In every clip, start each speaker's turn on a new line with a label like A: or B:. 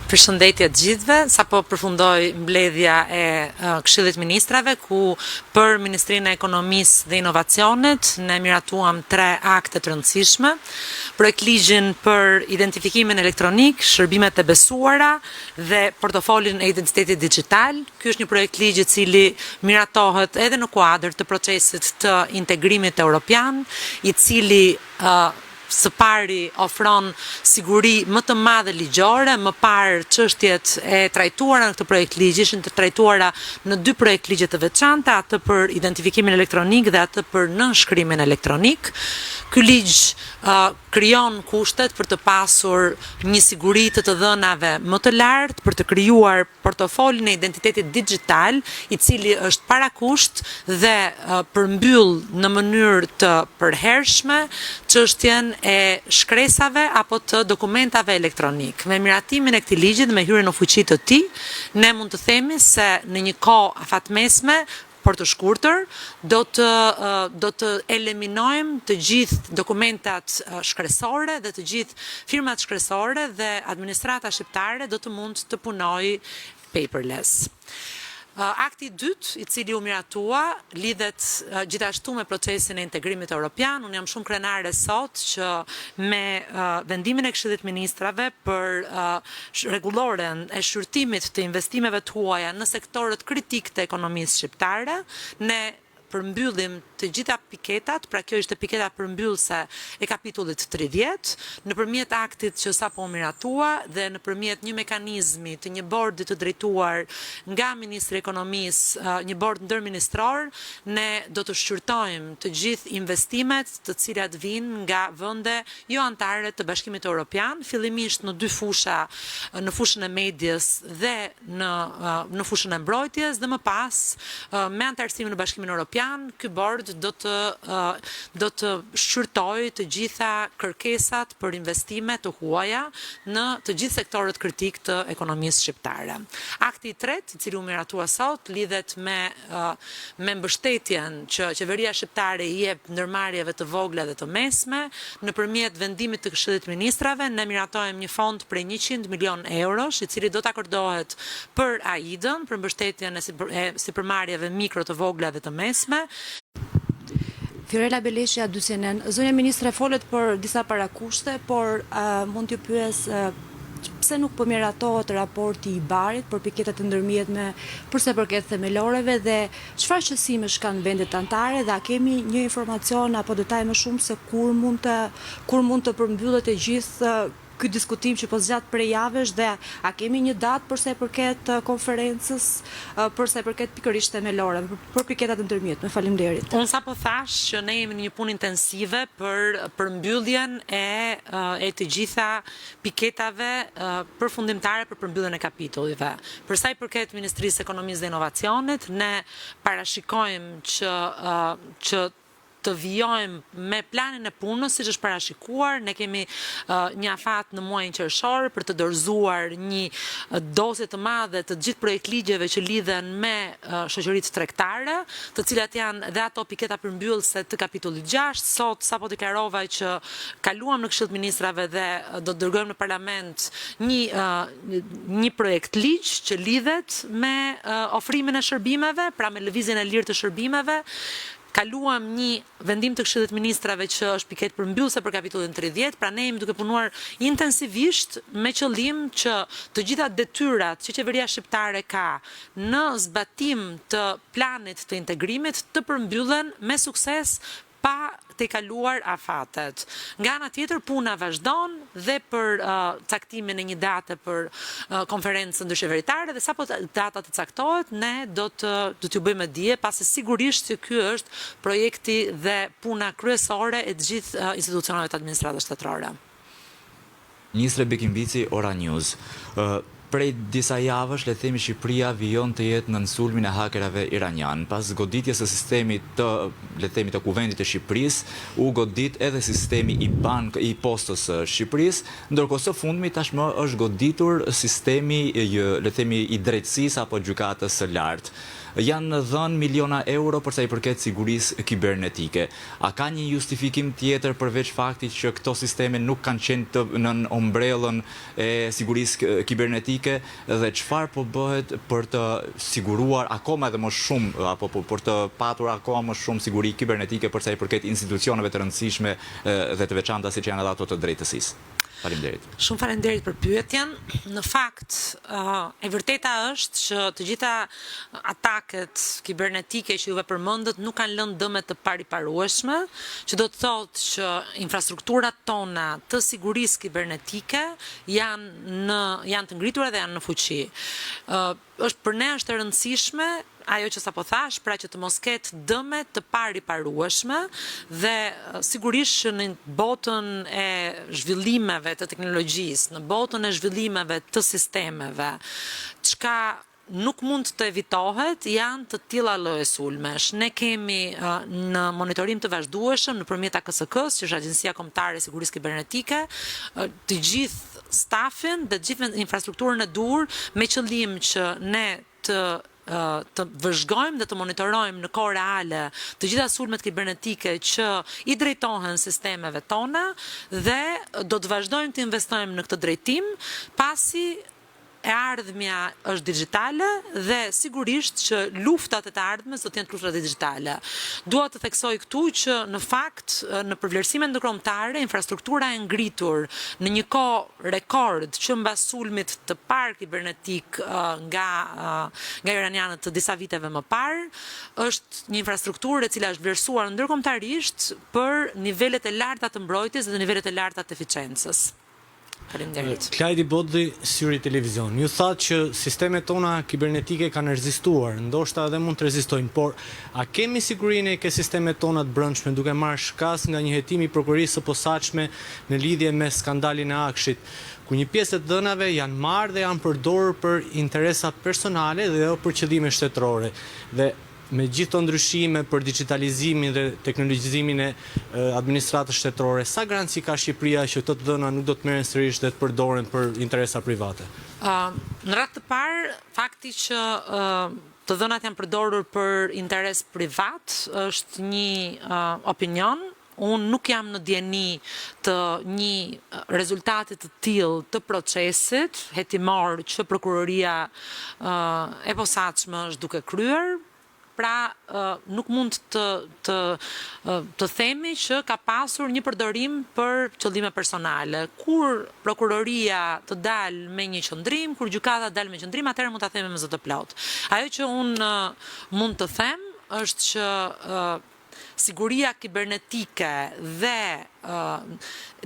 A: Përshëndetje të gjithëve. Sapo përfundoi mbledhja e Këshillit të Ministrave ku për Ministrinë e Ekonomisë dhe Inovacionit ne miratuam tre akte të rëndësishme. Projektligjin për identifikimin elektronik, shërbimet e besuara dhe portofolin e identitetit dixhital. Ky është një projektligj i cili miratohet edhe në kuadër të procesit të integrimit europian, i cili së pari ofron siguri më të madhe ligjore, më parë çështjet e trajtuara në këtë projektligj ishin të trajtuara në dy projektligje të veçanta, atë për identifikimin elektronik dhe atë për nënshkrimin elektronik. Ky ligj krijon kushtet për të pasur një siguri të të dhënave më të lartë, për të krijuar portofolin e identitetit dixhital, i cili është parakusht dhe përmbyll në mënyrë të përhershme çështjen e shkresave apo të dokumentave elektronikë. Me miratimin e këtij ligji dhe me hyrjen në fuqi të tij, ne mund të themi se në një kohë afatmesme por të shkurtër, do të do të eliminojmë të gjithë dokumentat shkresore dhe të gjithë firmat shkresore dhe administrata shqiptare do të mund të punojë paperless. Akti i dytë, i cili u miratua, lidhet gjithashtu me procesin e integrimit europian. Unë jam shumë krenare sot që me vendimin e Këshillit të Ministrave për rregulloren e shqyrtimit të investimeve të huaja në sektorët kritikë të ekonomisë shqiptare, ne përmbyllim të gjitha piketat, pra kjo ishte piketa përmbyllëse e kapitullit 30, nëpërmjet aktit që sapo u miratua dhe nëpërmjet një mekanizmi të një bordi të drejtuar nga Ministri i Ekonomisë, një bord ndërministror, ne do të shqyrtojmë të gjithë investimet të cilat vijnë nga vende jo anëtare të Bashkimit Europian, fillimisht në dy fusha, në fushën e medies dhe në në fushën e mbrojtjes dhe më pas me anëtarësimin në Bashkimin Europian, ky bord do të do të shqyrtojë të gjitha kërkesat për investime të huaja në të gjithë sektorët kritikë të ekonomisë shqiptare. Akti i tretë, i cili u miratua sot, lidhet me me mbështetjen që qeveria shqiptare i jep ndërmarrjeve të vogla dhe të mesme, nëpërmjet vendimit të Këshillit të Ministrave, ne miratojmë një fond prej 100 milionë eurosh, i cili do të akordohet për AIDën, për mbështetjen e sipërmarrjeve mikro të vogla dhe të mesme.
B: Fiorella Beleshja, 2 CNN. Zonja Ministre, folët për disa parakushte, por mund t'ju pyes pse nuk po miratohet raporti i IBAR-it për piketat e ndërmjetme për sa i përket themeloreve dhe çfarë shqetësimesh kanë vendet anëtare dhe a kemi një informacion apo detaj më shumë se kur mund të kur mund të përmbyllet e gjithë ky diskutim që po zgjat prej javësh dhe a kemi një datë për sa i përket konferencës për sa i përket pikërisht themeloreve për piketat e ndërmjetme. Faleminderit.
A: Unë sapo thashë që ne jemi në një punë intensive për përmbylljen e e të gjitha piketave përfundimtare për përmbylljen e kapitujve. Për sa i përket Ministrisë së Ekonomisë dhe Inovacionit, ne parashikojmë që që të vijojmë me planin e punës siç është parashikuar. Ne kemi një afat në muajin qershor për të dorëzuar një dosje të madhe të gjithë projektligjeve që lidhen me shoqëritë tregtare, të cilat janë dhe ato piketa përmbyllëse të kapitullit 6. Sot sapo deklarova që Kaluam në Këshill të Ministrave dhe do të dërgojmë në Parlament një një projektligj që lidhet me ofrimin e shërbimeve, pra me lëvizjen e lirë të shërbimeve. Kaluam një vendim të Këshillit të Ministrave që është piketë përmbyllëse për kapitullin 30, pra ne jemi duke punuar intensivisht me qëllim që të gjitha detyrat që qeveria shqiptare ka në zbatim të planit të integrimit të përmbyllen me sukses pa tejkaluar afatet. Nga ana tjetër, puna vazhdon dhe për caktimin e një date për konferencën ndërqeveritare dhe sapo data të caktohet, ne do të do t'ju bëjmë me dije, pasi sigurisht që ky është projekti dhe puna kryesore e të gjithë institucioneve të administratës shtetërore.
C: Ministre Bekim Bici, Ora News. Prej disa javësh, le të themi Shqipëria vijon të jetë nën sulmin e hakerave iranianë. Pas goditjes së sistemit të, le të themi të Kuvendit të Shqipërisë, u godit edhe sistemi i bank i Postës së Shqipërisë, ndërkohë së fundmi tashmë është goditur sistemi i, le të themi i drejtësisë apo Gjykatës së Lartë. Janë dhënë miliona euro për sa i përket sigurisë kibernetike. A ka një justifikim tjetër përveç faktit që këto sisteme nuk kanë qenë të nën ombrellën e sigurisë kibernetike dhe çfarë po bëhet për të siguruar akoma edhe më shumë apo për të patur akoma më shumë siguri kibernetike për sa i përket institucioneve të rëndësishme dhe të veçanta siç janë edhe ato të drejtësisë? Faleminderit.
A: Shumë faleminderit për pyetjen. Në fakt, e vërteta është që të gjitha ataket kibernetike që juve përmendët nuk kanë lënë dëme të pariparueshme, që do të thotë që infrastrukturat tona të sigurisë kibernetike janë në janë të ngritura dhe janë në fuqi. Është për ne është e rëndësishme ajo që sapo thashë, pra që të mos ketë dëme të pariparueshme dhe sigurisht që në botën e zhvillimeve të teknologjisë, në botën e zhvillimeve të sistemeve, çka nuk mund të evitohet janë të tilla lloje sulmesh. Ne kemi në monitorim të vazhdueshëm nëpërmjet AKSK-së, që është Agjencia Kombëtare e Sigurisë Kibernetike, të gjithë stafin dhe të gjithë infrastrukturën e duhur me qëllim që ne të të vëzhgojmë dhe të monitorojmë në kohë reale të gjitha sulmet kibernetike që i drejtohen sistemeve tona dhe do të vazhdojmë të investojmë në këtë drejtim pasi E ardhmja është dixhitale dhe sigurisht që luftat e të ardhmes do të jenë luftrat dixhitale. Dua të theksoj këtu që në fakt nëpër vlerësime ndërkombëtare infrastruktura e ngritur në një kohë rekord që mbas sulmit të parë kibernetik nga nga iranianët të disa viteve më parë është një infrastrukturë e cila është vlerësuar ndërkombëtarisht për nivelet e larta të mbrojtjes dhe nivelet e larta të efiçencës. Faleminderit.
D: Klajdi Bodlli, Syri Televizion. Ju thatë që sistemet tona kibernetike kanë rezistuar, ndoshta edhe mund të rezistojnë, por a kemi siguri ne ke sistemet tona të brendshme duke marrë shkas nga një hetim i Prokurorisë së Posaçme në lidhje me skandalin e AKSHI-t, ku një pjesë e të dhënave janë marrë dhe janë përdorur për interesa personale dhe jo për qëllime shtetërore dhe Me gjithë këto ndryshime për dixhitalizimin dhe teknologjizimin e administratës shtetërore, sa garanci ka Shqipëria që këto të dhëna nuk do të merren sërish dhe të përdoren për interesa private?
A: Në radhë të parë, fakti që të dhënat janë përdorur për interes privat është një opinion Unë nuk jam në dijeni të një rezultati të tillë të procesit hetimor që Prokuroria e Posaçme është duke kryer, pra nuk mund të të të themi që ka pasur një përdorim për qëllime personale. Kur prokuroria të dalë me një qëndrim, kur gjykata të dalë me qëndrim, atëherë mund ta themi me zë të plotë. Ajo që unë mund të them është që Siguria kibernetike dhe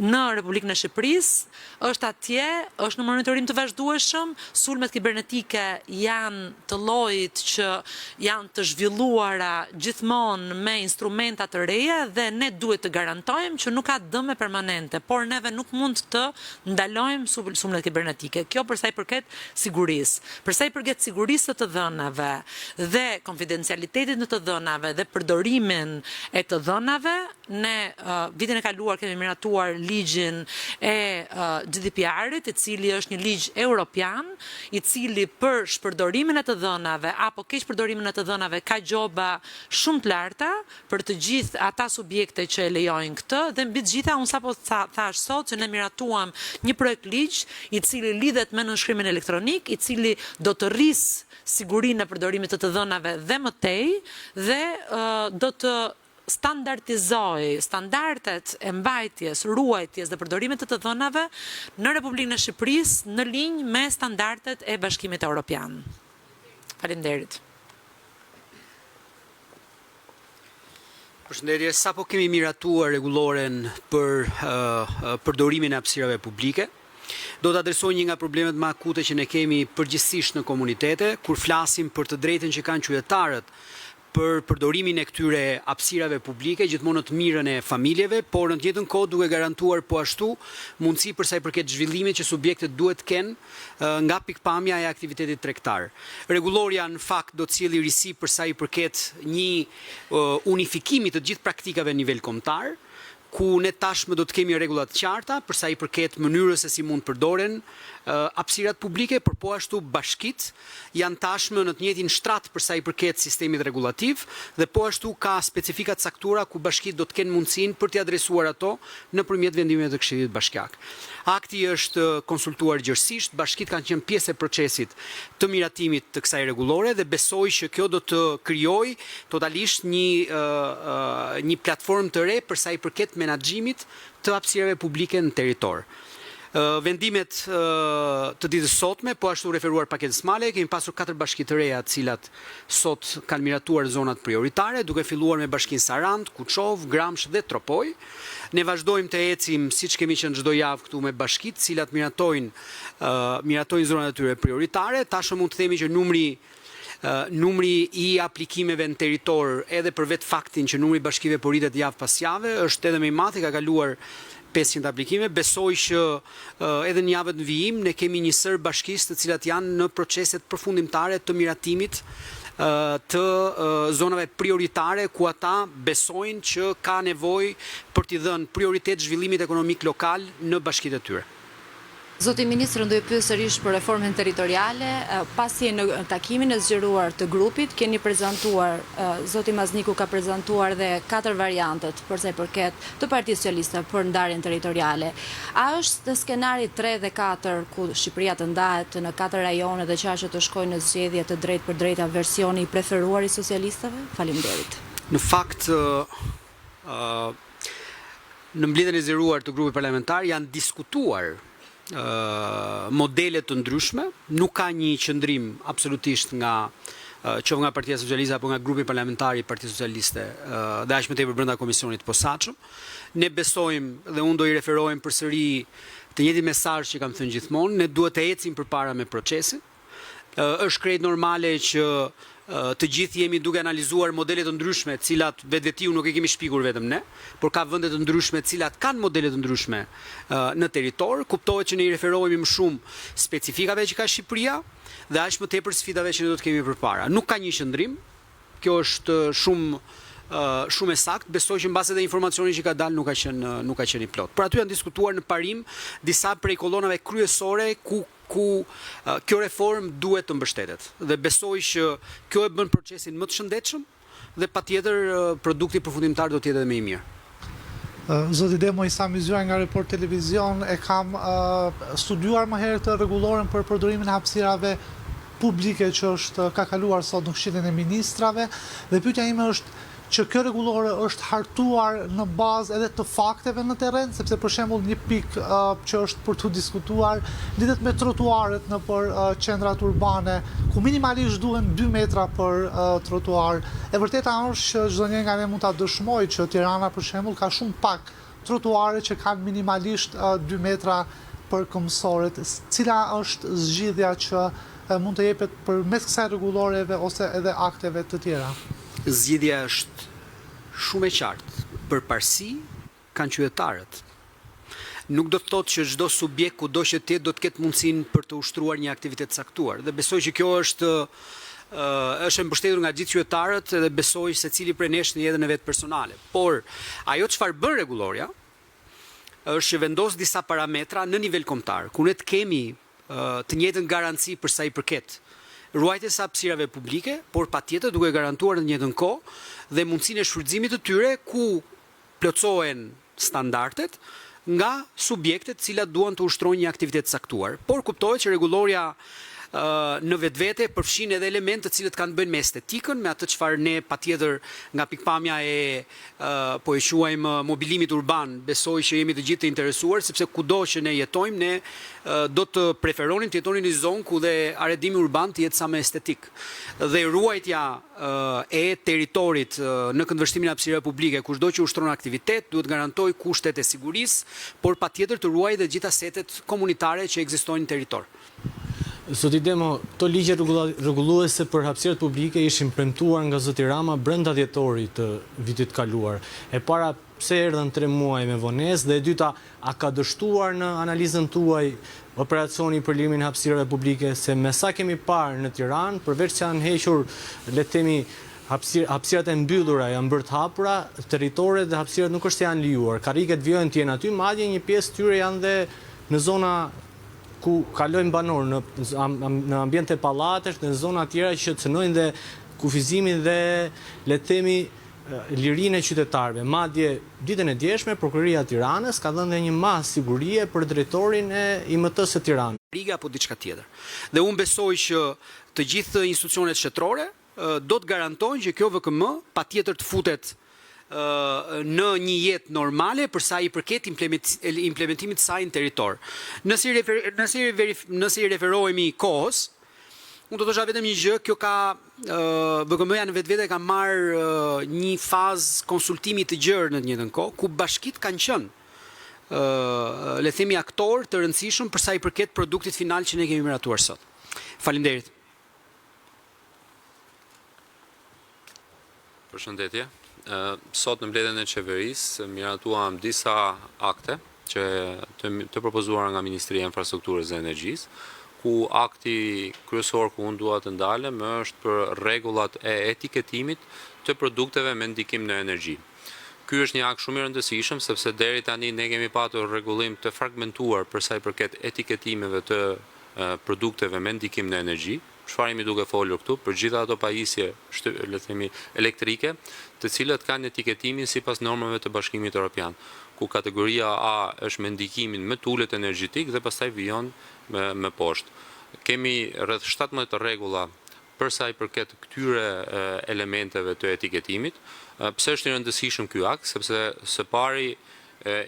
A: në Republikën e Shqipërisë është atje, është në monitorim të vazhdueshëm, sulmet kibernetike janë të llojit që janë të zhvilluara gjithmonë me instrumenta të reja dhe ne duhet të garantojmë që nuk ka dëme permanente, por neve nuk mund të ndalojmë sulmet kibernetike. Kjo për sa i përket sigurisë. Për sa i përket sigurisë së të dhënave dhe konfidencialitetit në të dhënave dhe përdorimin e të dhënave, ne vitin e kaluar kemi miratuar ligjin e GDPR-it, i cili është një ligj europian, i cili për shpërdorimin e të dhënave apo keqpërdorimin e të dhënave ka gjoba shumë të larta, për të gjithë ata subjekte që e lejojnë këtë dhe mbi të gjitha unë sapo thashë sot që ne miratuam një projektligj i cili lidhet me nënshkrimin elektronik, i cili do të rrisë sigurinë e përdorimit të të dhënave dhe më tej dhe do të standardizojë standardet e mbajtjes, ruajtjes dhe përdorimit të të dhënave në Republikën e Shqipërisë në linjë me standardet e Bashkimit Europian. Faleminderit.
E: Përshëndetje, sapo kemi miratuar rregulloren për përdorimin e hapësirave publike. Do të adresoj një nga problemet më akute që ne kemi përgjithësisht në komunitete, kur flasim për të drejtën që kanë qytetarët për përdorimin e këtyre hapësirave publike, gjithmonë në të mirën e familjeve, por në të njëjtën kohë duke garantuar po ashtu mundësi për sa i përket zhvillimit që subjektet duhet të kenë nga pikëpamja e aktivitetit tregtar. Rregullorja në fakt do të sjelli risi për sa i përket një unifikimi të të gjithë praktikave në nivel kombëtar, ku ne tashmë do të kemi rregulla të qarta për sa i përket mënyrës se si mund të përdoren hapësirat publike, por po ashtu bashkitë janë tashmë në të njëjtin shtrat për sa i përket sistemit rregullativ dhe po ashtu ka specifika të caktuara ku bashkitë do të kenë mundësinë për t'i adresuar ato nëpërmjet vendimeve të Këshillit Bashkiak. Akti është konsultuar gjerësisht, bashkitë kanë qenë pjesë e procesit të miratimit të kësaj rregullore dhe besoj që kjo do të krijojë totalisht një një platformë të re për sa i përket menaxhimit të hapësirave publike në territor. Vendimet të ditës së sotme, po ashtu referuar paketës male, kemi pasur katër bashki të reja të cilat sot kanë miratuar zonat prioritare, duke filluar me bashkinë Sarandë, Kuçovë, Gramsh dhe Tropojë. Ne vazhdojmë të ecim siç kemi qenë çdo javë këtu me bashkitë, të cilat miratojnë miratojnë zonat e tyre prioritare. Tashmë mund të themi që numri Numri i aplikimeve në territor edhe për vetë faktin që numri i bashkive po rritet javë pas jave është edhe më i madh, i ka kaluar 500 aplikime. Besoj që edhe në javët në vijim ne kemi një sërë bashkish të cilat janë në proceset përfundimtare të miratimit të zonave prioritare ku ata besojnë që ka nevojë për t'i dhënë prioritet zhvillimit ekonomik lokal në bashkitë e tyre.
B: Zoti ministër, unë do ju pyes sërish për reformën territoriale, pasi në takimin e zgjeruar të grupit keni prezantuar, zoti Mazniku ka prezantuar dhe katër variantet për sa i përket të Partisë Socialiste për ndarjen territoriale. A është skenari tre dhe katër ku Shqipëria të ndahet në katër rajone dhe qarqet të shkojnë në zgjedhje të drejtpërdrejta versioni i preferuar i socialistëve? Faleminderit.
E: Në fakt, Në mbledhjen e zgjeruar të grupit parlamentar janë diskutuar modele të ndryshme, nuk ka një qëndrim absolutisht nga qoftë nga Partia Socialiste apo nga grupi parlamentar i Partisë Socialiste dhe aq më tepër brenda komisionit të posaçëm. Ne besojmë dhe unë do i referohem përsëri të njëjtit mesazh që kam thënë gjithmonë, ne duhet të ecim përpara me procesin. Është krejt normale që të gjithë jemi duke analizuar modele të ndryshme, të cilat vetvetiu nuk e kemi shpikur vetëm ne, por ka vende të ndryshme të cilat kanë modele të ndryshme në territor. Kuptohet që ne i referohemi më shumë specifikave që ka Shqipëria dhe aq më tepër sfidave që ne do të kemi përpara. Nuk ka një qëndrim, kjo është shumë shumë e saktë, besoj që mbase edhe informacioni që ka dalë nuk ka qenë nuk ka qenë i plotë. Por aty janë diskutuar në parim disa prej kolonave kryesore ku ku kjo reformë duhet të mbështetet dhe besoj që kjo e bën procesin më të shëndetshëm dhe patjetër produkti përfundimtar do të jetë edhe më i
F: mirë. Zoti Demo Isa Myzyraj nga Report Televizion e kam studiuar më herët rregulloren për përdorimin e hapësirave publike që është ka kaluar sot në Këshillin e Ministrave dhe pyetja ime është që kjo rregullore është hartuar në bazë edhe të fakteve në terren, sepse për shembull një pikë që është për t'u diskutuar lidhet me trotuaret nëpër qendrat urbane, ku minimalisht duhen 2 metra për trotuar. E vërteta është që çdo njeri nga ne mund ta dëshmojë që Tirana për shembull ka shumë pak trotuare që kanë minimalisht 2 metra për këmbësorët. Cila është zgjidhja që mund të jepet përmes kësaj rregulloreve ose edhe akteve të tjera?
E: Zgjidhja është shumë e qartë, përparësi kanë qytetarët. Nuk do të thotë që çdo subjekt kudo që të jetë do të ketë mundësinë për të ushtruar një aktivitet të caktuar dhe besoj që kjo është është e mbështetur nga gjithë qytetarët dhe besoj secili prej nesh në jetën e vet personale. Por ajo çfarë bën rregullorja është që vendos disa parametra në nivel kombëtar, ku ne të kemi të njëjtën garanci për sa i përket ruajtjes së hapësirave publike, por patjetër duke garantuar në të njëjtën kohë dhe mundësinë e shfrytëzimit të tyre ku plotësohen standardet nga subjektet të cilat duan të ushtrojnë një aktivitet të caktuar. Por kuptohet që rregullorja në vetvete përfshin edhe elementë të cilët kanë të bëjnë me estetikën, me atë çfarë ne patjetër nga pikëpamja e po e quajmë mobilimit urban, besoj që jemi të gjithë të interesuar, sepse kudo që ne jetojmë, ne do të preferonim të jetonim në një zonë ku dhe arredimi urban të jetë sa më estetik. Dhe ruajtja e territorit në këndvështrimin e hapësirave publike, kushdo që ushtron aktivitet duhet të garantojë kushtet e sigurisë, por patjetër të ruajë dhe gjithë asetet komunitare që ekzistojnë në territor.
D: Zoti Demo, këto ligje rregulluese për hapësirat publike ishin premtuar nga zoti Rama brenda dhjetorit të vitit të kaluar. E para, pse erdhën tre muaj me vonesë dhe e dyta, a ka dështuar në analizën tuaj operacioni për lirimin e hapësirave publike, se me sa kemi parë në Tiranë, përveç se janë hequr, le të themi, hapësirat e mbyllura janë bërë të hapura, territoret dhe hapësirat nuk është se janë lijuar, karriget vijojnë të jenë aty, madje një pjesë të tyre janë dhe në zona. ku kalojnë banorë në në ambiente pallatesh dhe në zona tjera që cënojnë dhe kufizimin dhe le të themi lirinë e qytetarëve. Madje ditën e djeshme Prokuroria e Tiranës ka dhënë dhe një masë sigurie për drejtorin e IMT-së së Tiranës.
E: Riga apo diçka tjetër. Dhe unë besoj që të gjithë institucionet shtetërore do të garantojnë që kjo VKM patjetër të futet në një jetë normale për sa i përket implementimit të saj në territor. Nëse i nëse i nëse i referohemi kohës, unë do të thosha vetëm një gjë, kjo ka VKM-ja në vetvete ka marrë një fazë konsultimi të gjerë në të njëjtën kohë, ku bashkitë kanë qenë le të themi aktorë të rëndësishëm për sa i përket produktit final që ne kemi miratuar sot. Faleminderit.
G: Përshëndetje. Sot në mbledhjen e qeverisë miratuam disa akte që të, të propozuara nga Ministria e Infrastrukturës dhe Energjisë, ku akti kryesor ku unë dua të ndalem është për rregullat e etiketimit të produkteve me ndikim në energji. Ky është një akt shumë i rëndësishëm sepse deri tani ne kemi patur rregullim të fragmentuar për sa i përket etiketimeve të produkteve me ndikim në energji. Çfarë jemi duke folur këtu? Për gjitha ato pajisje, le të themi, elektrike, të cilat kanë etiketimin sipas normave të Bashkimit Europian, ku kategoria A është me ndikimin më të ulët energjetik dhe pastaj vijon më, më poshtë. Kemi rreth 17 rregulla për sa i përket këtyre elementeve të etiketimit. Pse është i rëndësishëm ky akt? Sepse së pari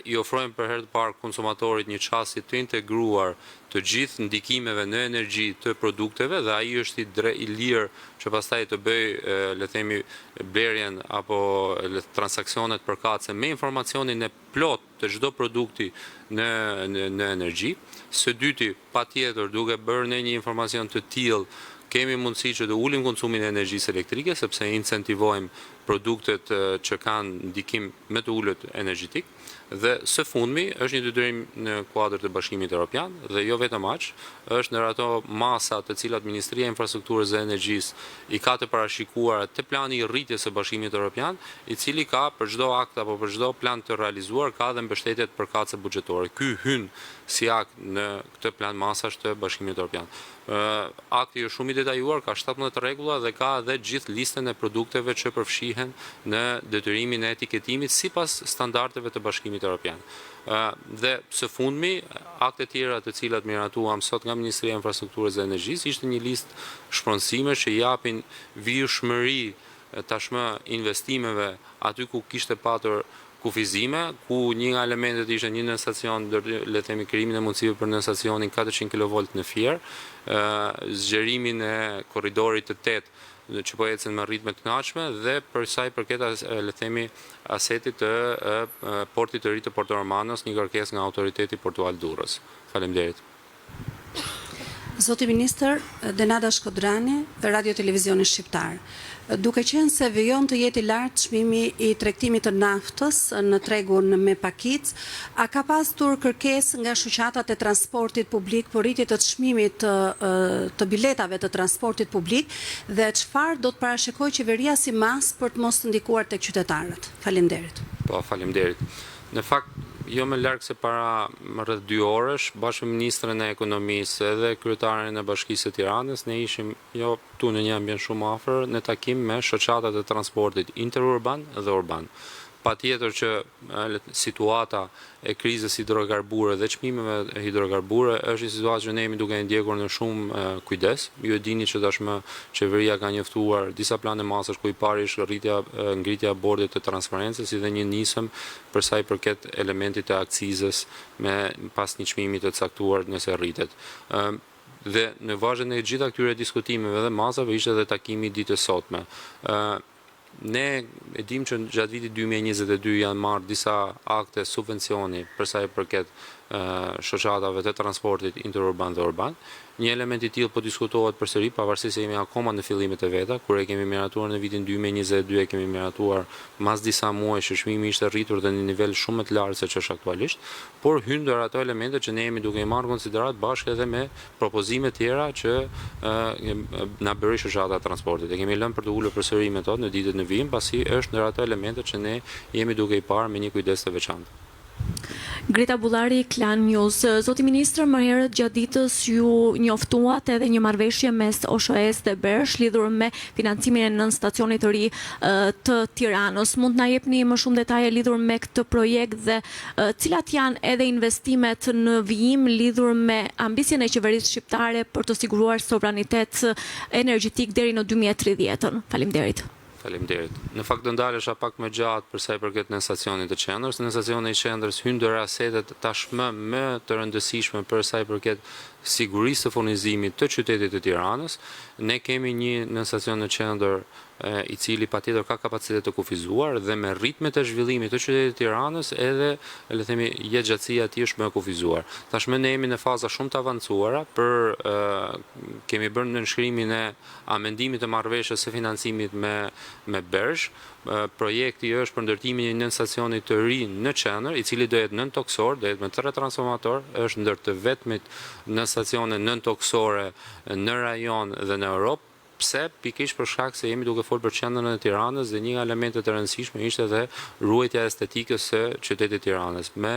G: i ofrojmë për herë të parë konsumatorit një qasje të integruar të gjithë ndikimeve në energji të produkteve dhe ai është i dre, i lirë që pastaj të bëjë le të themi blerjen apo transaksionet përkatëse me informacionin e plotë të çdo produkti në në, në energji. Së dyti, patjetër duke bërë ne një informacion të tillë kemi mundësi që të ulim konsumin e energjisë elektrike sepse incentivojmë produktet që kanë ndikim më të ulët energjetik dhe së fundmi është një detyrim në kuadër të Bashkimit Europian dhe jo vetëm aq, është ndër ato masa të cilat Ministria e Infrastrukturës dhe Energjisë i ka të parashikuara te plani i rritjes së Bashkimit Europian, i cili ka për çdo akt apo për çdo plan të realizuar ka dhe mbështetjet përkatëse buxhetore. Ky hyn si akt në këtë plan masash të Bashkimit Europian. Akti është shumë i detajuar, ka 17 rregulla dhe ka edhe gjithë listën e produkteve që përfshihen në detyrimin e etiketimit sipas standardeve të Bashkimit Europian. Dhe së fundmi, aktet tjera të cilat miratuam sot nga Ministria e Infrastrukturës dhe Energjisë ishte një listë shpronësimesh që i japin vijueshmëri tashmë investimeve aty ku kishte patur kufizime, ku një nga elementet ishte një nënstacion, le të themi krijimin e mundësive për nënstacionin 400 kilovolt në Fier, zgjerimin e korridorit të tetë që po ecën me ritme të kënaqshme dhe për sa i përket le të themi asetit të portit të ri të Porto Romanos, një kërkesë nga Autoriteti Portual Durrës. Faleminderit.
B: Zoti Ministër, Denada Shkodrani, Radio Televizioni Shqiptar. Duke qenë se vijon të jetë i lartë çmimi i tregtimit të naftës në tregun me pakicë, a ka pasur kërkesë nga shoqatat e transportit publik për rritje të çmimit të të biletave të transportit publik dhe çfarë do të parashikojë qeveria si masë për të mos ndikuar tek qytetarët? Faleminderit.
G: Po, faleminderit. Në fakt, jo më larg se para rreth dy orësh, bashkë me ministren e Ekonomisë edhe kryetaren e Bashkisë së Tiranës, ne ishim jo këtu në një ambient shumë afër, në takim me shoqatat e transportit interurban dhe urban. Patjetër që situata e krizës hidrokarbure dhe çmimeve hidrokarbure është një situatë që ne jemi duke e ndjekur në shumë kujdes. Ju e dini që tashmë qeveria ka njoftuar disa plane masash ku i pari është rritja ngritja e bordit të transparencës si dhe një nisëm për sa i përket elementit të akcizës me pas një çmimi të caktuar nëse rritet. Dhe në vazhdën e gjitha këtyre diskutimeve dhe masave ishte edhe takimi i ditës sotme. Ne e dimë që gjatë vitit 2022 janë marrë disa akte subvencioni për sa i përket shoqatave të transportit interurban dhe urban. Një element i tillë po diskutohet përsëri, pavarësisht se jemi akoma në fillimet e veta, kur e kemi miratuar në vitin 2022 e kemi miratuar mas disa muajsh që çmimi ishte rritur dhe në nivel shumë më të lartë se ç'është aktualisht, por hyn ndër ato elemente që ne jemi duke i marrë në konsideratë bashkë edhe me propozime tjera që na bëri shoqata e transportit. E kemi lënë për të ulur përsëri me to në ditët në vijim, pasi është ndër ato elemente që ne jemi duke i parë me një kujdes të veçantë.
H: Greta Bullari, Klan News. Zoti ministër, më herët gjatë ditës ju njoftuat edhe një marrëveshje mes OSHEE-së dhe BERZH lidhur me financimin e nënstacionit të ri të Tiranës. Mund të na jepni më shumë detaje lidhur me këtë projekt dhe cilat janë edhe investimet në vijim lidhur me ambicien e qeverisë shqiptare për të siguruar sovranitet energjetik deri në 2030-ën? Faleminderit.
G: Faleminderit. Në fakt do ndalesha pak më gjatë për sa i përket nënstacionit të qendrës. Nënstacioni i qendrës hyn ndër asetet tashmë më të rëndësishme për sa i përket sigurisë së furnizimit të qytetit të Tiranës. Ne kemi një nënstacion në qendër i cili patjetër ka kapacitet të kufizuar dhe me ritmet e zhvillimit të qytetit të Tiranës edhe le të themi jetëgjatësia e tij është më e kufizuar. Tashmë ne jemi në faza shumë të avancuara për kemi bërë nënshkrimin e amendimit të marrëveshjes së financimit me me BERZH. Projekti është për ndërtimin e një nënstacioni të ri në qendër, i cili do jetë nëntokësor, do jetë me tre transformatorë, është ndër të vetmit nënstacione nëntokësore në rajon dhe në Europë. Pse? Pikërisht për shkak se jemi duke folur për qendrën e Tiranës dhe një nga elementet e rëndësishme ishte edhe ruajtja e estetikës së qytetit të Tiranës. Me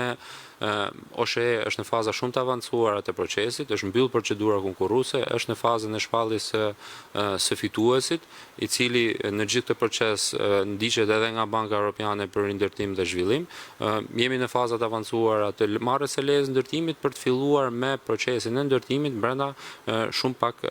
G: OSHEE është në faza shumë të avancuara të procesit, është mbyllur procedura konkurruese, është në fazën e shpalljes së së fituesit, i cili në gjithë këtë proces ndiqet edhe nga Banka Europiane për Rindërtim dhe Zhvillim. Jemi në faza të avancuara të marrjes së lejes ndërtimit për të filluar me procesin e ndërtimit brenda shumë pak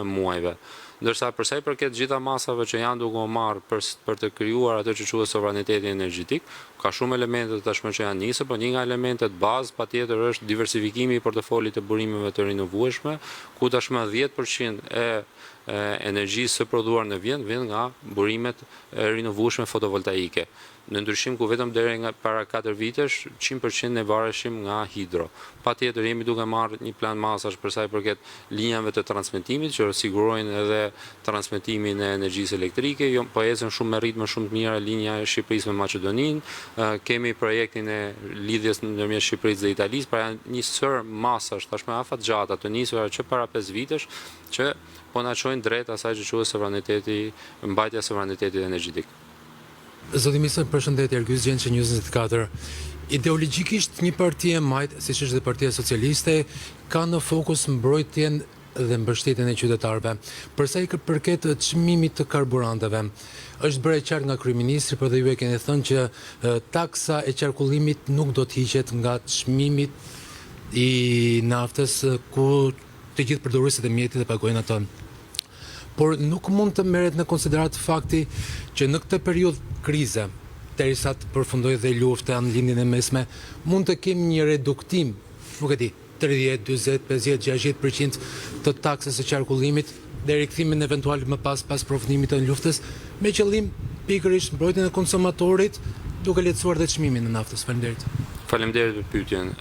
G: muajve. Ndërsa për sa i përket gjitha masave që janë duke u marrë për për të krijuar atë që quhet sovraniteti energjetik, Ka shumë elemente tashmë që janë nisur, por një nga elementet bazë patjetër është diversifikimi i portofolit të burimeve të rinovueshme, ku tashmë 10% e energjisë së prodhuar në vend vjen nga burimet e rinovueshme fotovoltaike. Në ndryshim ku vetëm deri nga para 4 vitesh 100% ne vareshim nga hidro. Patjetër jemi duke marrë një plan masash për sa i përket linjave të transmetimit që sigurojnë edhe transmetimin e energjisë elektrike, jo, po ecën shumë me ritme shumë të mira linja e Shqipërisë me Maqedoninë, kemi projektin e lidhjes ndërmjet Shqipërisë dhe Italisë, pra janë një sërë masash tashmë afatgjata të nisura që para 5 vitesh që po na çojnë drejt asaj që quhet sovraniteti, mbajtja e sovranitetit energjetik.
I: Zoti ministër, përshëndetje, Ergys Gjençi, News 24. Ideologjikisht një parti e majtë, siç është dhe Partia Socialiste, ka në fokus mbrojtjen dhe mbështetjen e qytetarëve. Për sa i përket çmimit të karburanteve, është bërë e qartë nga kryeministri, por dhe ju e keni thënë që taksa e qarkullimit nuk do të hiqet nga çmimi i naftës ku të gjithë përdoruesit e mjetit e paguajnë atë. Por nuk mund të merret në konsideratë fakti që në këtë periudhë krize, derisa të përfundojë dhe lufta në Lindjen e Mesme, mund të kemi një reduktim, nuk e di, 30, 40, 50, 60 për qind të taksës së qarkullimit dhe rikthimin eventual më pas pas përfundimit të luftës, me qëllim pikërisht mbrojtjen e konsumatorit, duke lehtësuar dhe çmimin e naftës. Faleminderit.
G: Faleminderit për pyetjen.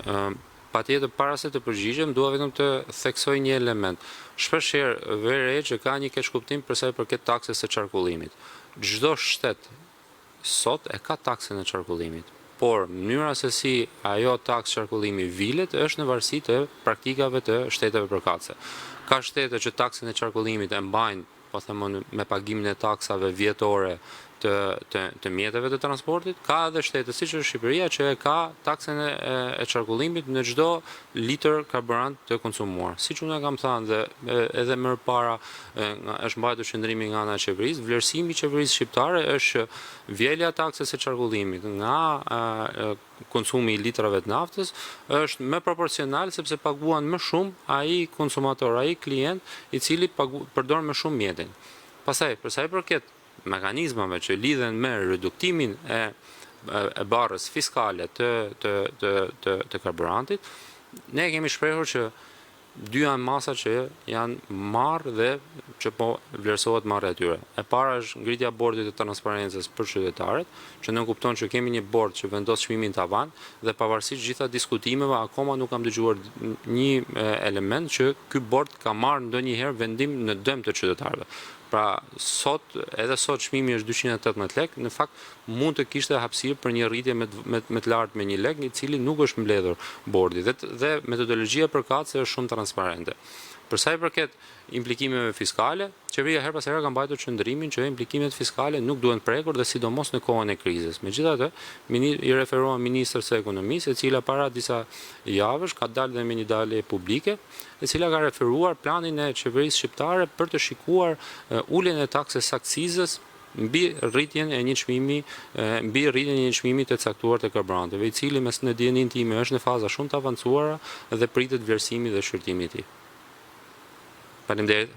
G: Patjetër para se të përgjigjem, dua vetëm të theksoj një element. Shpesh herë vë re që ka një keqkuptim për sa i përket taksës së qarkullimit. Çdo shtet sot e ka taksën e qarkullimit, por mënyra se si ajo taksë qarkullimi vilet është në varësi të praktikave të shteteve përkatëse. Ka shtete që taksën e qarkullimit e mbajnë po them unë, me pagimin e taksave vjetore të, të, të mjeteve të transportit, ka edhe shtete siç është Shqipëria që e ka taksën e, e qarkullimit në çdo litër karburant të konsumuar. Siç unë e kam thënë dhe edhe më para është mbajtur qëndrimi nga ana e qeverisë, vlerësimi i qeverisë shqiptare është që vjelja e taksës së qarkullimit nga konsumi i litrave të naftës është më proporcional sepse paguan më shumë ai konsumator, ai klient i cili pagu, përdor më shumë mjetin. Pastaj, për sa i përket mekanizmave që lidhen me reduktimin e e barrës fiskale të të të të, të karburantit, ne kemi shprehur që Dy janë masat që janë marrë dhe që po vlerësohet marrja e tyre. E para është ngritja e bordit të transparencës për qytetarët, që nënkupton që kemi një bord që vendos çmimin tavan dhe pavarësisht gjitha diskutimeve akoma nuk kam dëgjuar një element që ky bord ka marrë ndonjëherë vendim në dëm të qytetarëve. Pra sot, edhe sot çmimi është 218 lekë, në fakt mund të kishte hapësirë për një rritje më të më të lartë me një lek, i cili nuk është mbledhur bordi dhe dhe metodologjia përkatëse është shumë transparente. Për sa i përket implikimeve fiskale, qeveria herë pas here ka mbajtur qëndrimin që implikimet fiskale nuk duhen prekur dhe sidomos në kohën e krizës. Megjithatë, i referohem ministres së Ekonomisë, e cila para disa javësh ka dalë dhe me një dalje publike, e cila ka referuar planin e qeverisë shqiptare për të shikuar uljen e taksës së akcizës mbi rritjen e një çmimi mbi rritjen e një çmimi të caktuar të karburanteve, i cili me në dijeninë time është në faza shumë të avancuara dhe pritet vlerësimi dhe shqyrtimi i tij. Faleminderit.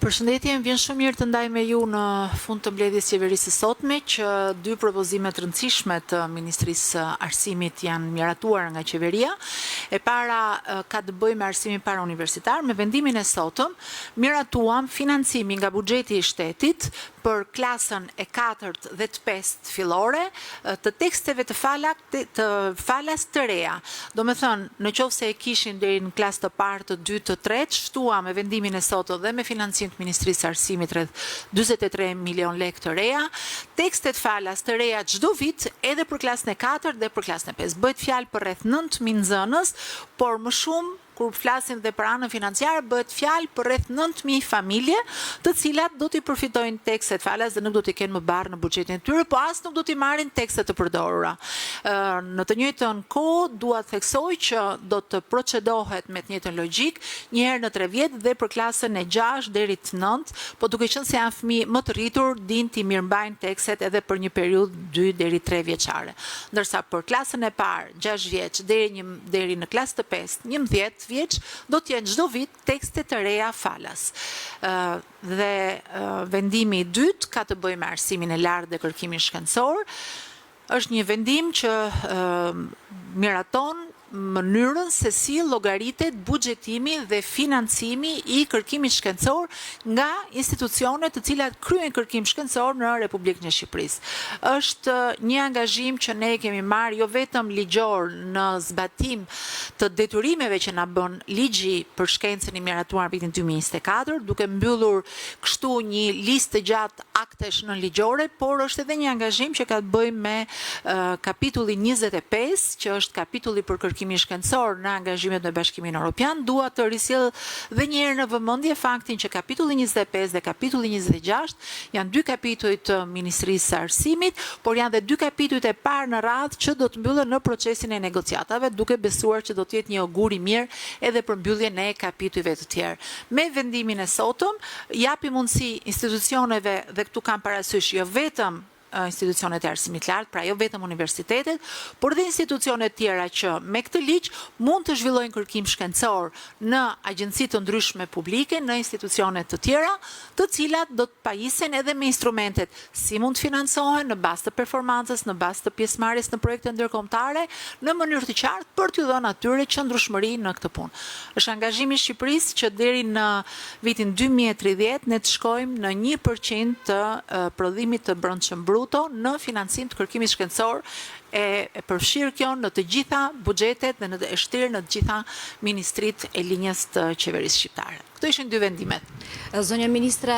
J: Përshëndetje, më vjen shumë mirë të ndaj me ju në fund të mbledhjes së qeverisë së sotme që dy propozime të rëndësishme të Ministrisë së Arsimit janë miratuar nga qeveria. E para ka të bëjë me arsimin parauniversitar. Me vendimin e sotëm miratuam financimin nga buxheti i shtetit për klasën e katërt dhe të pestë fillore të teksteve të fala të falas të reja. Domethënë, në qoftë se e kishin deri në klasë të parë, të dytë, të tretë, shtuam me vendimin e sotëm dhe me financim të Ministrisë së Arsimit rreth 43 milionë lekë të reja, tekstet falas të reja çdo vit edhe për klasën e katërt dhe për klasën e pestë. Bëhet fjalë për rreth 9000 nxënës, por më shumë Kur flasim dhe për anën financiare, bëhet fjalë për rreth 9000 familje, të cilat do t'i përfitojnë tekstet falas dhe nuk do t'i kenë më barrë në buxhetin e tyre, po as nuk do t'i marrin tekste të përdorura. Në të njëjtën kohë, dua të theksoj që do të procedohet me të njëjtën logjikë, një herë në tre vjet dhe për klasën e gjashtë deri të nëntë, po duke qenë se janë fëmijë më të rritur, dinë t'i mirëmbajnë tekstet edhe për një periudhë dy deri tre vjeçare. Ndërsa për klasën e parë, gjashtë vjeç deri një deri në klasë të pestë, 11 vjeç, do të jenë çdo vit tekste të reja falas. Dhe vendimi i dytë ka të bëjë me arsimin e lartë dhe kërkimin shkencor. Është një vendim që miraton mënyrën se si llogaritet buxhetimi dhe financimi i kërkimit shkencor nga institucionet të cilat kryejnë kërkim shkencor në Republikën e Shqipërisë. Është një angazhim që ne e kemi marrë jo vetëm ligjor në zbatim të detyrimeve që na bën ligji për shkencën i miratuar në vitin 2024, duke mbyllur kështu një listë të gjatë aktesh nënligjore, por është edhe një angazhim që ka të bëjë me kapitullin 25, që është kapitulli për kërkimin shkencor në angazhimet me Bashkimin Europian. Dua të risjell dhe një herë në vëmendje faktin që kapitulli 25 dhe kapitulli 26 janë dy kapituj të Ministrisë së Arsimit, por janë dhe dy kapitujt e parë në radhë që do të mbyllen në procesin e negociatave, duke besuar që do të jetë një ogur i mirë edhe për mbylljen e kapitujve të tjerë. Me vendimin e sotëm, japim mundësi institucioneve dhe këtu kam parasysh jo vetëm institucionet e arsimit të lartë, pra jo vetëm universitetet, por dhe institucionet tjera që me këtë ligj mund të zhvillojnë kërkim shkencor në agjenci të ndryshme publike, në institucione të tjera, të cilat do të pajisen edhe me instrumentet si mund të financohen në bazë të performancës, në bazë të pjesëmarrjes në projekte ndërkombëtare, në mënyrë të qartë për t'ju dhënë atyre qëndrueshmëri në këtë punë. Është angazhimi i Shqipërisë që deri në vitin 2030 ne të shkojmë në 1% të prodhimit të brendshëm bruto në financim të kërkimit shkencor e përfshirë kjo në të gjitha buxhetet dhe në e shtrirë në të gjitha ministritë e linjës të qeverisë shqiptare. Këto ishin dy vendimet.
B: Zonja Ministre,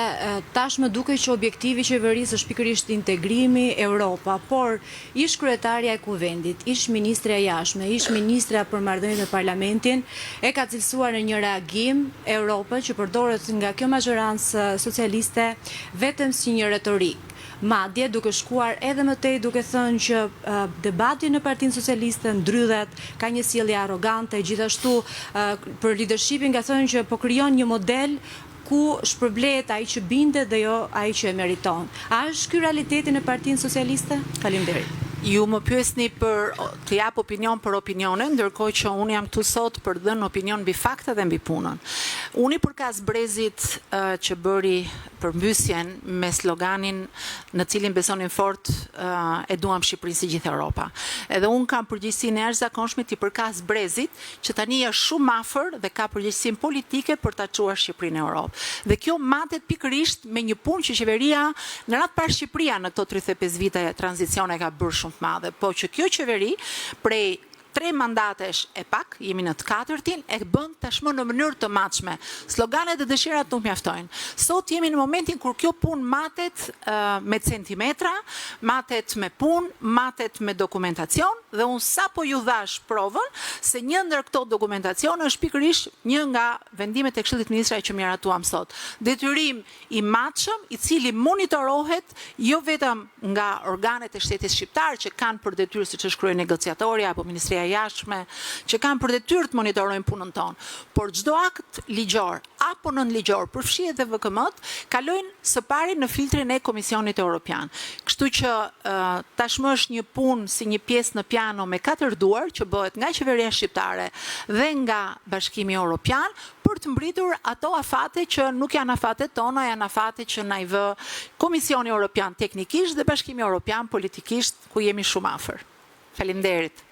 B: tashmë duket që objektivi i qeverisë është pikërisht integrimi, Europa, por ish kryetarja e Kuvendit, ish ministrja e Jashtme, ish ministrja për marrëdhëniet me Parlamentin e ka cilësuar në një reagim Europën që përdoret nga kjo mazhorancë socialiste vetëm si një retorikë. Madje, duke shkuar edhe më tej duke thënë që debati në Partinë Socialiste ndrydhet, ka një sjellje arrogante, gjithashtu për lidershipin ka thënë që po krijon një model ku shpërblehet ai që bindet dhe jo ai që e meriton. A është ky realiteti në Partinë Socialiste? Faleminderit.
J: Ju më pyesni për të jap opinion për opinione, ndërkohë që unë jam këtu sot për të dhënë opinion mbi fakte dhe mbi punën. Unë i përkas brezit që bëri përmbysjen me sloganin në cilin besonin fort e duam Shqipërinë si gjithë Europa. Edhe unë kam përgjegjësinë e jashtëzakonshme t'i përkas brezit që tani është shumë afër dhe ka përgjegjësinë politike për ta çuar Shqipërinë në Europë. Dhe kjo matet pikërisht me një punë që qeveria, në radhë të parë Shqipëria në këto 35 vite tranzicion e ka bërë shumë të madhe, po që kjo qeveri prej. tre mandatesh e pak, jemi në të katërtin, e bën tashmë në mënyrë të matshme. Sloganet dhe dëshirat nuk mjaftojnë. Sot jemi në momentin kur kjo punë matet me centimetra, matet me punë, matet me dokumentacion dhe unë sapo ju dhashë provën se një ndër këto dokumentacione është pikërisht një nga vendimet e Këshillit të Ministrave që miratuam sot. Detyrim i matshëm, i cili monitorohet jo vetëm nga organet e shtetit shqiptar që kanë për detyrë siç është kryenegociatorja apo Ministria e Jashtme, që kanë për detyrë të monitorojnë punën tonë, por çdo akt ligjor apo nënligjor, përfshi edhe VKM-të, kalojnë së pari në filtrin e Komisionit Europian. Kështu që tashmë është një punë si një pjesë në piano me katër duar që bëhet nga qeveria shqiptare dhe nga Bashkimi Europian për të mbritur ato afate që nuk janë afatet tona, janë afate që na i vë Komisioni Europian teknikisht dhe Bashkimi Europian politikisht, ku jemi shumë afër. Faleminderit.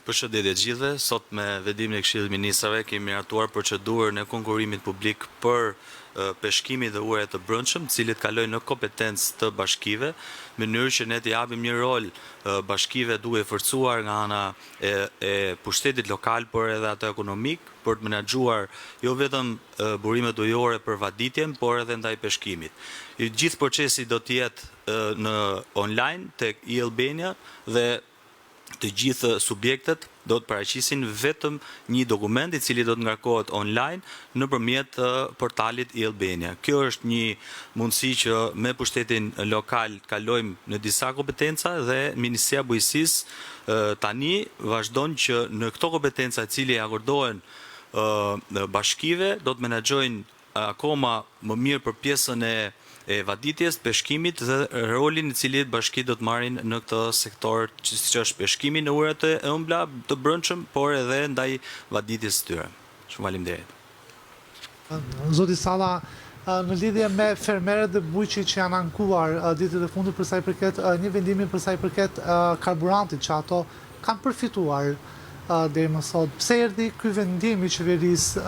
K: Përshëndetje të gjithëve, sot me vendimin e Këshillit të Ministrave kemi miratuar procedurën e konkurrimit publik për peshkimin dhe ujërat të brendshëm, të cilët kalojnë në kompetencë të bashkive, në mënyrë që ne të japim një rol bashkive duke i forcuar nga ana e, e pushtetit lokal, por edhe atë ekonomik, për të menaxhuar jo vetëm burimet ujore për vaditjen, por edhe ndaj peshkimit. I gjithë procesi do të jetë në online tek e-Albania dhe të gjithë subjektet do të paraqisin vetëm një dokument i cili do të ngarkohet online nëpërmjet portalit e-Albania. Kjo është një mundësi që me pushtetin lokal të kalojmë në disa kompetenca dhe Ministria e Bujqësisë tani vazhdon që në këto kompetenca i cili akordohen bashkive do të menaxhojnë akoma më mirë për pjesën e e vaditjes, peshkimit dhe rolin i cili bashkitë do të marrin në këtë sektor, siç është peshkimi në ujërat e ëmbla të brendshëm, por edhe ndaj vaditjes së tyre. Shumë faleminderit.
F: Zoti Salla, në lidhje me fermerët dhe bujqit që janë ankuar ditët e fundit për sa i përket një vendimi për sa i përket karburantit që ato kanë përfituar deri më sot. Pse erdhi ky vendim i qeverisë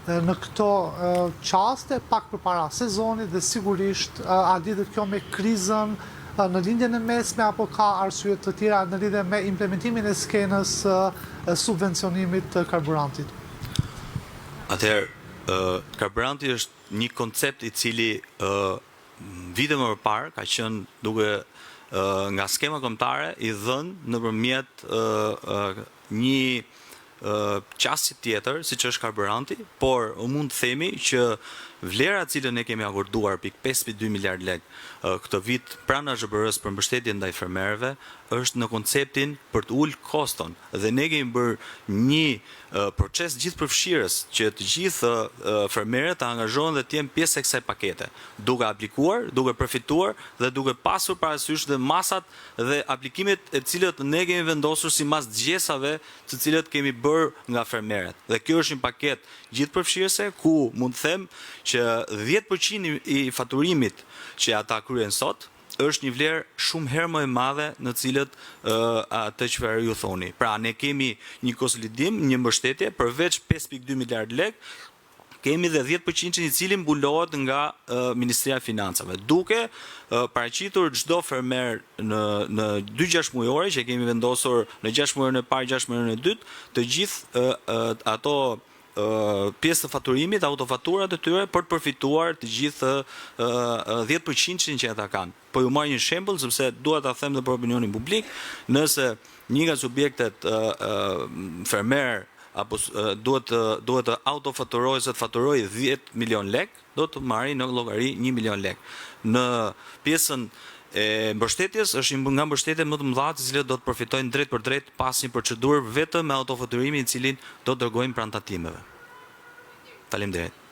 F: në këto çaste pak përpara sezonit dhe sigurisht a lidhet kjo me krizën në Lindjen e Mesme apo ka arsye të tjera në lidhje me implementimin e skemës së subvencionimit të karburantit?
K: Atëherë, karburanti është një koncept i cili vite më parë ka qenë duke nga skema kombëtare i dhënë nëpërmjet një qasje tjetër, siç është karburanti, por mund të themi që vlera të cilën ne kemi akorduar pikë 5.2 miliard lek këtë vit pranë AZHBR-së për mbështetje ndaj fermerëve është në konceptin për të ulë koston dhe ne kemi bërë një proces gjithëpërfshirës që të gjithë fermerët të angazhohen dhe të jenë pjesë e kësaj pakete, duke aplikuar, duke përfituar dhe duke pasur parasysh dhe masat dhe aplikimet e cilët ne kemi vendosur sipas dëgjesave të cilët kemi bërë nga fermerët. Dhe kjo është një paketë gjithëpërfshirëse ku mund të them që 10% i faturimit që ata kryen sot është një vlerë shumë herë më e madhe në cilët atë çfarë ju thoni. Pra ne kemi një konsolidim, një mbështetje përveç 5.2 miliard lek, kemi dhe 10% i cili mbulohet nga Ministria e Financave, duke paraqitur çdo fermer në në dy gjashtëmujore që kemi vendosur në gjashtëmujorin e parë, gjashtëmujorin e dytë, të gjithë ato pjesë të faturimit, autofaturat e tyre për të përfituar të gjithë 10% që ata kanë. Po ju marr një shembull sepse dua ta them dhe për opinionin publik, nëse një nga subjektet fermer apo duhet të duhet të autofaturojë ose të faturojë 10 milion lek, do të marrë në llogari 1 milion lek. Në pjesën e mbështetjes është një nga mbështetjet më të mëdha të cilët do të përfitojnë drejtpërdrejt pas një procedurë vetëm me autofaturimin i cilin do të dërgojnë pranë tatimeve. Faleminderit.